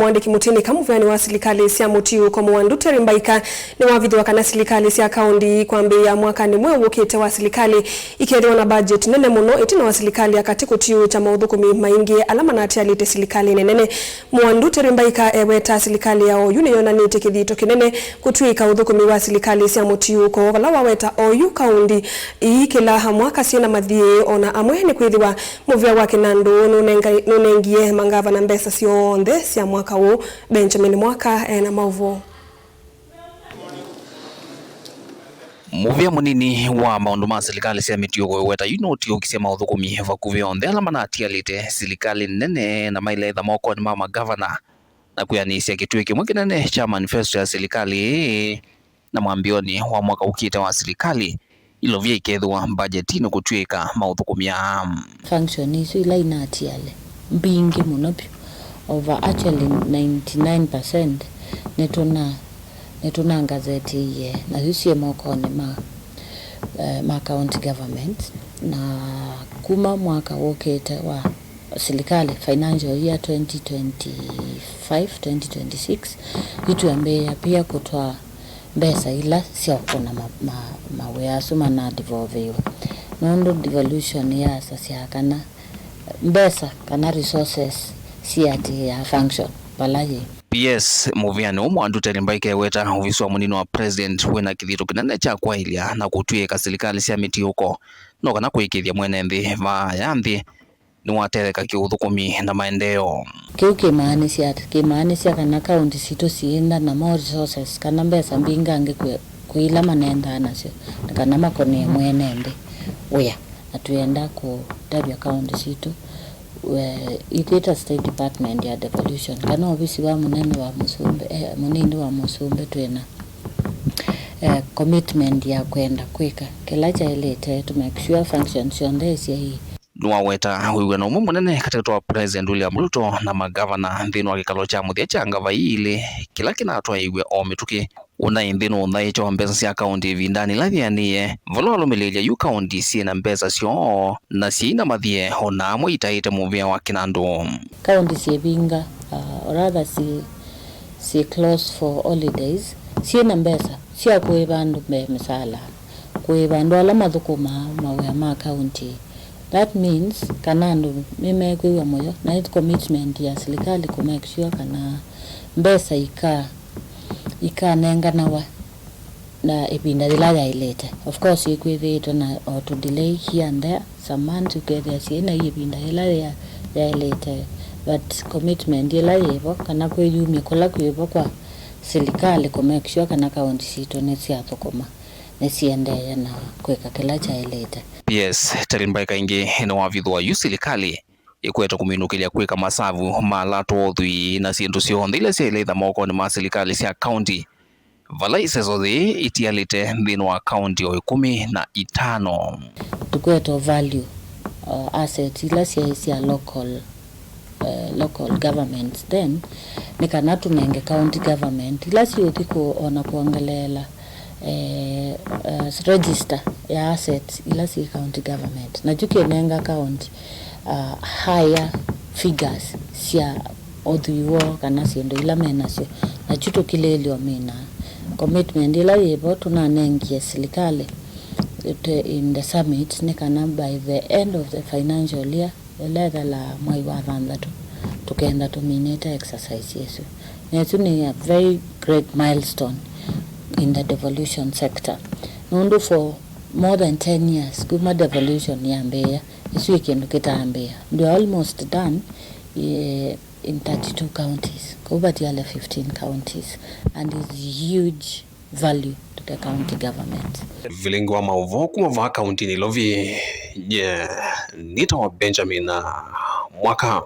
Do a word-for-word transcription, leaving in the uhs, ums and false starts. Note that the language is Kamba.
Mũandĩki mũtĩnĩka mũvĩanĩ wa silikalĩ sya mũtiũko Mũwandu Terry Mbaika nĩwavithũa kana silikalĩ sya kaũndi kwambĩĩa mwakanĩ mweũ wũkĩte wa silikalĩ ikethĩwa na budget nene mũno ĩtina wa silikalĩ ya katĩ kũtiũĩkya maũthũkũmi maingĩ ala manatialĩte silikalĩnĩ nene. Mũwandu Terry Mbaika eweta silikalĩ ya oyu nĩyonanĩtye kĩthito kĩnene kũtw'ĩĩka ũthũkũmi wa silikalĩ sya mũtiũko, vala waweta oyu kaũndi ii kĩla mwaka syĩna mathiĩ, o na amwe nĩkwĩthĩwa mũvĩa wa kĩnandũ nũnenga- nũnengie mangavana mbesa syonthe sya mwaka ũũ. Benjamin Mwaka ena maũvoo. Mũvĩa mũnini wa maũndũ ma silikalĩ sya mĩtiũko ĩweta yu nũtiũkisye maũthũkũmi vakuvĩ onthe ala manatialĩte silikalĩ nene na mailetha mokonĩ ma magavana, na kwĩanĩsya kĩtuĩ kĩmwe kĩnene kya manifesto ya silikalĩ ĩĩ na mwambĩonĩ wa mwaka ũkĩte wa silikalĩ, ilovia ikethĩwa mbajetinĩ kũtw'ĩĩka maũthũkũmi aa. Function isu ila inatiale mbingĩ mũno vyũ, over actually ninety-nine percent nĩtũna nĩtũnangazetĩie, na yu syĩ mokonĩ ma, eh, ma county government, na kuma mwaka wũkĩte wa silikalĩ, financial year twenty twenty-five twenty twenty-six, yu twĩambĩĩa pia kũtwaa mbesa ila sya ũkũna ma, ma, mawĩa asu manadivolviwe, nũndũ devolution yaasasya kana mbesa kana resources siatĩĩaa function vala yĩ. P S mũvĩanĩ ũũ Mũwandu Terry Mbaika eweta ovisi wa mũnini wa president wĩna kĩthito kĩnene kya kwaĩlya na kũtw'ĩĩka silikalĩ sya mĩtiũko, no kana kũĩkĩĩthya mwene nthĩ vaa ya nthĩ nĩwatetheka kĩũthũkũmi na maendeeo. Kĩu kĩmaanisya ata? Kĩmaanisya kana kaũnti sitũ siĩnda na more resources kana mbesa mbingangĩ kwĩ, kwĩ ila manendaa nasyo, na kana makonee mwene nthĩ wĩa. Na twĩenda kũtavya kaũnti sitũ, we, ithyĩ ta State Department ya Devolution, kana ovisi wa mũnene wa mũsumbĩ, eh, mũnini wa mũsumbĩ, twĩna, eh, commitment ya kwenda kwĩka kĩla kyaĩlĩte to make sure functions syonthe syaĩ. Nĩwaweta wĩw'ano ũmwe mũnene katĩ wa President William Ruto na magavana nthĩnĩ wa kĩkalo kya mũthya kya ngavana ii ilĩ kĩla kĩnatwaĩiw'e o mĩtũkĩ. Ũnaĩ nthĩnĩ ũthaĩkya wa mbesa sya kaũnti ĩvindanĩ ĩla yĩanĩe, vala walũmĩlĩĩlya yu kaũnti syĩ na mbesa syoo na syĩina mathie o na amwe itaĩte mũvĩa wa kĩnandũ. Kaũnti syĩvinga, uh, or rather syĩ, syĩ close for holidays, syĩ na mbesa sya kũĩva andũ mbee mĩsaala, kũĩva andũ ala mathũkũmaa mawĩa ma kaũnti. That means kana andũ nĩmekwĩw'a mũyo, na it's commitment ya silikalĩ kũ make sure kana mbesa ika, ikanenganawa na ĩvinda yĩla yaĩlĩte. Of course, ĩkwĩthĩĩtwe na o tũ delay here and there, some months ũkethĩa syĩna ĩvinda yĩla ya-, yaĩlĩte, but commitment ĩla yĩvo, kana kwĩyumya kũla kwĩvo kwa silikalĩ kũ make sure kana kaũnti sitũ nĩsyathũkũma, nĩsiendee na kwĩka kĩla kyaĩlĩte. P S Terry Mbaika ĩngĩ nĩwavithũa yu silikalĩ ĩkwete kũminũkĩlya kwĩka masavu ma ala atwaũ ũthwii na syĩndũ syonthe ila syaĩlĩte mokonĩ ma silikalĩ sya kaũnti, vala iseso yĩĩ itialĩte nthĩnĩ wa kaũnti o ĩkũmi na itano. Tũkwete value, uh, assets ila syaĩ sya local, uh, local governments then, nĩ kana tũnenge county government ila siũthi kũ-, ona kwongeleela eh, eh, register ya assets ila syĩ county government, na kyu kĩnenga county, uh, higher figures sya ũthwii woo kana syĩndũ ila me nasyo, na kyu tũkilĩĩlye ũmina. Commitment ĩla yĩvo tũnanengie silikalĩ, eh, in the summit nĩ kana by the end of the financial year, ĩla ĩthelaa mwai wa thanthatũ, tũkenda tũminĩte exercise ĩsu. Na ĩsu nĩ a very great milestone in the devolution sector. Nũndũ for more than ten years, kuma devolution yambĩĩa, ĩsu ĩ kĩndũ kĩtambĩĩa. We're almost done, eh, in thirty-two counties. Kũu vatiale fifteen counties, and it's huge value to the county government. Vilingi wa maũvoo kuma vaa kaunti Nairobi, nye nĩtawa Benjamin Mwaka.